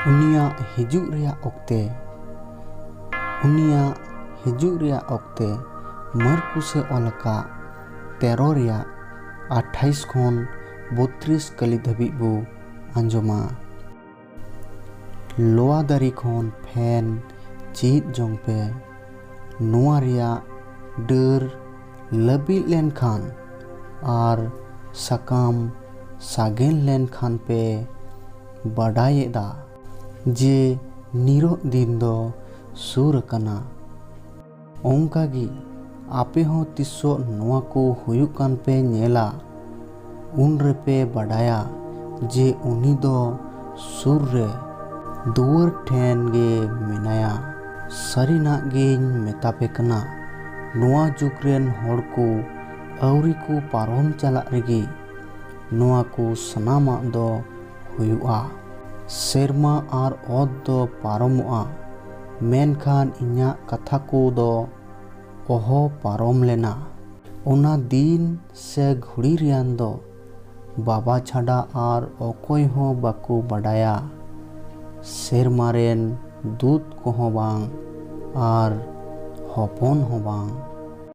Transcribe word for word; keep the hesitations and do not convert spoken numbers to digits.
ᱩᱱᱤᱭᱟᱜ ᱦᱤᱡᱩᱜ ᱨᱮᱭᱟᱜ ᱚᱠᱛᱮ᱾ ᱩᱱᱤᱭᱟᱜ ᱦᱤᱡᱩᱜ ᱨᱮᱭᱟᱜ ᱚᱠᱛᱮ ᱢᱟᱨᱠᱩᱥ ᱮ ᱚᱞ ᱟᱠᱟᱫ ᱛᱮᱨᱚ ᱨᱮᱭᱟᱜ ᱟᱴᱷᱟᱭᱤᱥ ᱠᱷᱚᱱ ᱵᱚᱛᱨᱤᱥ ᱠᱟᱹᱞᱤ ᱫᱷᱟᱹᱵᱤᱡ ᱵᱚ ᱟᱸᱡᱚᱢᱟ᱾ ᱞᱚᱣᱟ ᱫᱟᱨᱮ ᱠᱷᱚᱱ ᱯᱷᱮᱱ ᱪᱮᱫ ᱡᱚᱝ ᱯᱮ᱾ ᱱᱚᱣᱟ ᱨᱮᱭᱟᱜ ᱰᱟᱹᱨ ᱞᱟᱹᱵᱤᱫ ᱞᱮᱱᱠᱷᱟᱱ ᱟᱨ ᱥᱟᱠᱟᱢ ᱥᱟᱜᱮᱱ ᱞᱮᱱᱠᱷᱟᱱ ᱯᱮ ᱵᱟᱰᱟᱭᱮᱫᱟ ᱡᱮ ᱱᱤᱨᱚᱜ ᱫᱤᱱ ᱫᱚ ᱥᱩᱨ ᱟᱠᱟᱱᱟ᱾ ᱚᱱᱠᱟᱜᱮ ᱟᱯᱮ ᱦᱚᱸ ᱛᱤᱥᱚᱜ ᱱᱚᱣᱟ ᱠᱚ ᱦᱩᱭᱩᱜ ᱠᱟᱱ ᱯᱮ ᱧᱮᱞᱟ, ᱩᱱ ᱨᱮᱯᱮ ᱵᱟᱰᱟᱭᱟ ᱡᱮ ᱩᱱᱤ ᱫᱚ ᱥᱩᱨ ᱨᱮ ᱫᱩᱣᱟᱹᱨ ᱴᱷᱮᱱ ᱜᱮ ᱢᱮᱱᱟᱭᱟ᱾ ᱥᱟᱹᱨᱤᱱᱟᱜ ᱜᱤᱧ ᱢᱮᱛᱟ ᱯᱮ ᱠᱟᱱᱟ, ᱱᱚᱣᱟ ᱡᱩᱜᱽ ᱨᱮᱱ ᱦᱚᱲ ᱠᱚ ᱟᱹᱣᱨᱤ ᱠᱚ ᱯᱟᱨᱚᱢ ᱪᱟᱞᱟᱜ ᱨᱮᱜᱮ ᱱᱚᱣᱟ ᱠᱚ ᱥᱟᱱᱟᱢᱟᱜ ᱫᱚ ᱦᱩᱭᱩᱜᱼᱟ᱾ ᱥᱮᱨᱢᱟ ᱟᱨ ᱚᱛ ᱫᱚ ᱯᱟᱨᱚᱢᱚᱜᱼᱟ, ᱢᱮᱱᱠᱷᱟᱱ ᱤᱧᱟᱹᱜ ᱠᱟᱛᱷᱟ ᱠᱚ ᱫᱚ ᱚᱦᱚ ᱯᱟᱨᱚᱢ ᱞᱮᱱᱟ᱾ ᱚᱱᱟ ᱫᱤᱱ ᱥᱮ ᱜᱷᱩᱲᱤ ᱨᱮᱭᱟᱱ ᱫᱚ ᱵᱟᱵᱟ ᱪᱷᱟᱰᱟ ᱟᱨ ᱚᱠᱚᱭ ᱦᱚᱸ ᱵᱟᱠᱚ ᱵᱟᱰᱟᱭᱟ, ᱥᱮᱨᱢᱟ ᱨᱮᱱ ᱫᱩᱛ ᱠᱚᱦᱚᱸ ᱵᱟᱝ ᱟᱨ ᱦᱚᱯᱚᱱ ᱦᱚᱸ ᱵᱟᱝ,